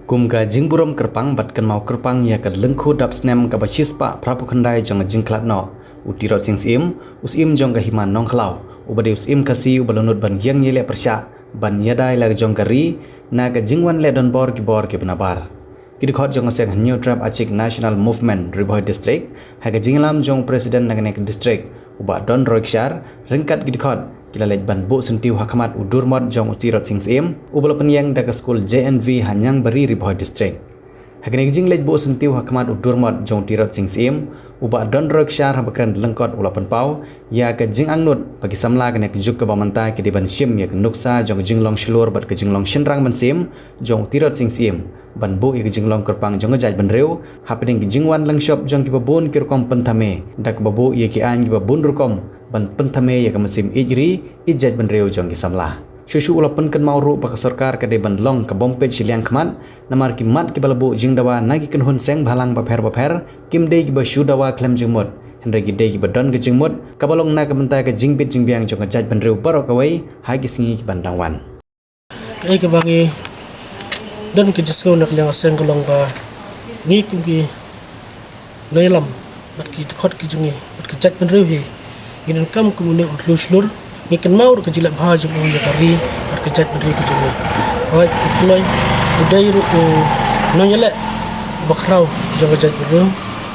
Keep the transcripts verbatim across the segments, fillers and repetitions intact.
Kum ka jingburom kyrpang bad kynmaw kyrpang ïa ka lyngkhuh dap snem kaba shispah phraphew khyndai jong ka jingkhlad noh u Tirot Sing Syiem, u Syiem jong ka Hima Nongkhlaw, uba dei u Syiem Khasi uba la nud ban ïeng ïaleh pyrshah ban ïada ïa la ka jong ka ri na ka jingwan leh donbor ki bor kiba nabar. Ki dkhot jong ka seng Hynñiewtrep Achik National Movement Ri Bhoi District ha ka jingïalam jong u President na kane ka district u Bah Donroy Kshaar, ryngkat ki dkhot ki la leit ban buh syntiew ha khmat u Durmot jong u Tirot Sing Syiem uba la pynïeng da ka skul J N V ha Ñiangbari Ri Bhoi District. Ha kane ka jingleit buh syntiew ha khmat u Durmot jong u Tirot Sing Syiem, u Bah Donroy Kshaar haba kren lyngkot u la pynpaw ïa ka jingangnud ba ki samla kane ka juk kaba mynta ki dei ban shim ïa ka nuksa jong ka jinglong shlur bad ka jinglong shynrang mynsiem jong u Tirot Sing Syiem ban buh ïa ka jinglong kyrpang jong ka jaitbynriew hapdeng ka jingwan lyngshop jong kiba bun ki rukom pynthame da kaba buh ïa ki aiñ kiba bun rukom ban pynthame ïa ka mynsiem ïeit ri ïeit jaitbynriew jong ki samla. Shuh shuh u la pynkynmaw ruh ba ka sorkar ka dei ban long ka bym peit shiliang khmat, namar ki mat kiba la buh jingdawa na ki kynhun seng bhalang bapher bapher kim dei kiba shu dawa khlem jingmut, hynrei ki dei kiba don ka jingmut kaba long na ka bynta ka jingbit jingbiang jong ka jaitbynriew baroh kawei ha ki sngi kiban dang wan. Kaei kaba ngi don ka jingsngew na ka liang ka seng ka long ba ngi kum ki nongïalam bad ki dkhot ki jong ngi bad ka jaitbynriew hi, ngi donkam kum une u tlu shlur. Ngi kynmaw ruh ka jingleh bha jong u ïa ka ri bad ka jaitbynriew ka jong ngi. Hooid, u Kloi u dei ruh u nongïaleh bakhraw jong ka jaitbynriew.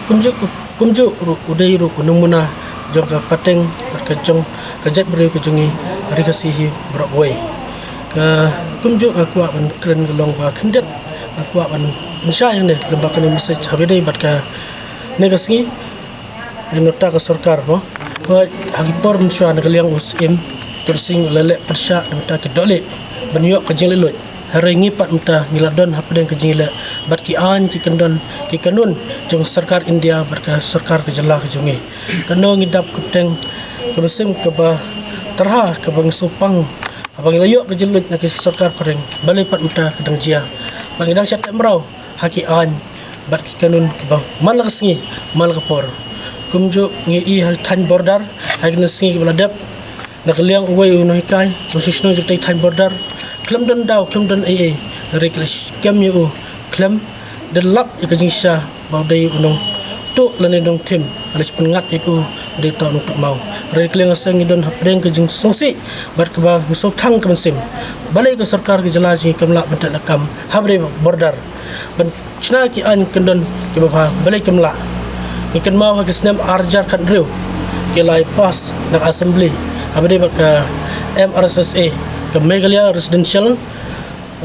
Kumjuh kumjuh ruh u dei ruh u nongmuna jong ka pateng bad ka jong ka jaitbynriew ka jong ngi ri Khasi hi baroh kawei. Ka kumjuh nga kwah ban kren ka long ba khyndiat nga kwah ban pynshai hangne lem bad kane message ha ba ïadei bad kane ka sngi. Ngi nota ka sorkar mo, ha ki por mynshuwa na ka liang u Syiem Tirot Sing u la leh pyrshah na bynta ki dohlieh ban ïoh ka jingleh luid. Hynrei ngi pat mynta ngi la don hapdeng ka jingleh bad ki aiñ ki kyndon ki kanun jong ka sorkar India bad ka sorkar ka jylla ka jong ngi. Kano ngi dap ka bteng ka mynsiem kaba tyrha kaba ngi sngewpang haba ngi la ïoh ka jingluid na ki sorkar phareng. Balei pat mynta ka dang jia? Bad ngi dang shah teh mraw ha ki aiñ bad ki kanun kiba man la ka sngi man la ka por. Kumjuh ngi i ha thaiñ border ha kine ki sngi kiba la dep, na ka liang uwei u nonghikai nongshong shnong jong ka thaiñ border, khlem don daw khlem don ei ei, hynrei ki la kem ïa u khlem da lap ïa ka jingshisha ba u dei u nongtuh lane nongthim, lane shu pynngat ïa u dei uta u nongtuh maw. Hynrei na ka liang ka seng ngi don hapdeng ka jingsngewsih bad kaba ngi sngewthuh ka mynsiem. Balei ka sorkar ka jylla jong ngi kam lah ban trei lakam ha ba dei border ban shna ki aiñ kyndon kiba bha, balei kam lah? Ngi kynmaw ha ki snem ar hajar khathynriew ki la pass na ka assembly ha ba dei bad ka M R S S A, ka Meghalaya Residential,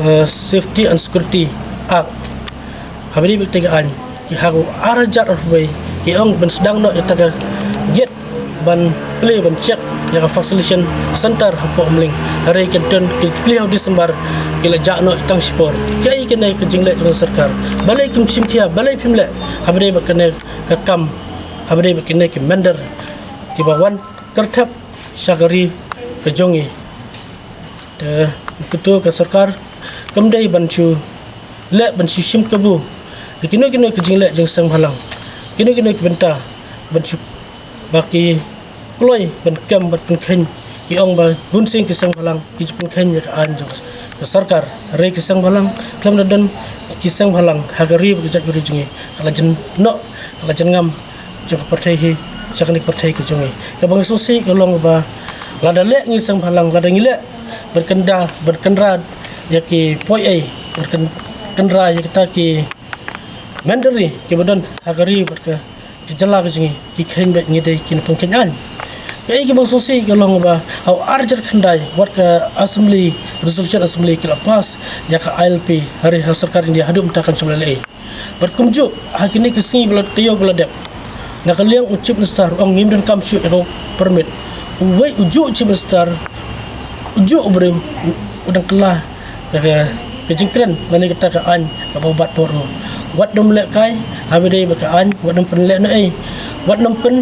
eh, Safety and Security Act. Ha ba dei bad ka aiñ ki ha ka ar hajar arphew wei ki ong ban sdang noh ïa ka gate ban plie ban check ïa ka vaccination center hapoh Umling. Hynrei ki don ki plie ha u December ki la jah noh tang shipor. Kaei kane ka jingleh jong ka sorkar? Balei kim shim khia? Balei phim leh ha ba dei bad kane ka kam ha ba dei bad kine ki mynder kiba wan kyrthep sha ka ri ka jong ngi? Te kito ka sorkar kam dei ban shu leh ban shu shim kabu ïa kino kino ki jingleh jong seng bhalang, kino kino ki bynta ban shu ba ki kloi ban kem ban pynkheiñ. Ki ong ba bun sien ki seng bhalang ki ju pynkheiñ ïa ka aiñ jong ka sorkar. Hynrei ki seng bhalang khlem da don ki seng bhalang ha ka ri bad ka jaitbynriew jong ngi, ka la jan noh, ka la jan ngam jong ka pyrthei hi sha kane ka pyrthei ka jong ngi. Kaba ngi sngewsih ka long ba lada leh ngi seng bhalang, lada ngi leh ban kynda ban kynra ïa ki poi ei, ban kyn- kynra ïa kita ki mynder kiba don ha ka ri bad ka jylla ka jong ngi, ki kheiñ beit ngi dei ki nongpynkheiñ aiñ. Kaei kaba ngi sngewsih ka long ba ha u ar hajar khyndai wat ka assembly, resolution assembly ki la pass ïa ka I L P, hynrei ha sorkar India haduh mynta kam shym la leh ei. Bad kumjuh ha kine ki sngi ba la taïew ba la dep, na ka liang u chief minister u ong ngim donkam shuh ïa ka permit. Uwei ujuh u chief minister, ujuh u briew u dang kylla ka, ka, ka jingkren lane kata ka aiñ kaba u bat por u. Wat nym lehkai ha ba dei bad ka aiñ, wat nym pynlehnohei, wat nym pyn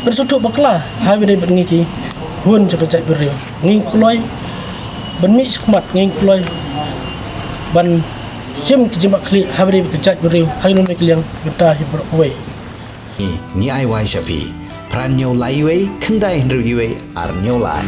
pynsngewthuh bakla ha ba dei bad ngi ki khun jong ka jaitbynriew. Ngi kloi ban mih shakhmat, ngi kloi ban shim ki jingmut khlieh ha ba dei bad ka jaitbynriew ha kino kino ki liang bynta hi baroh kawei. Ngi ai wai sha phi, phra hynñiew lai uwei, khyndai hynriew uwei, ar hynñiew lai.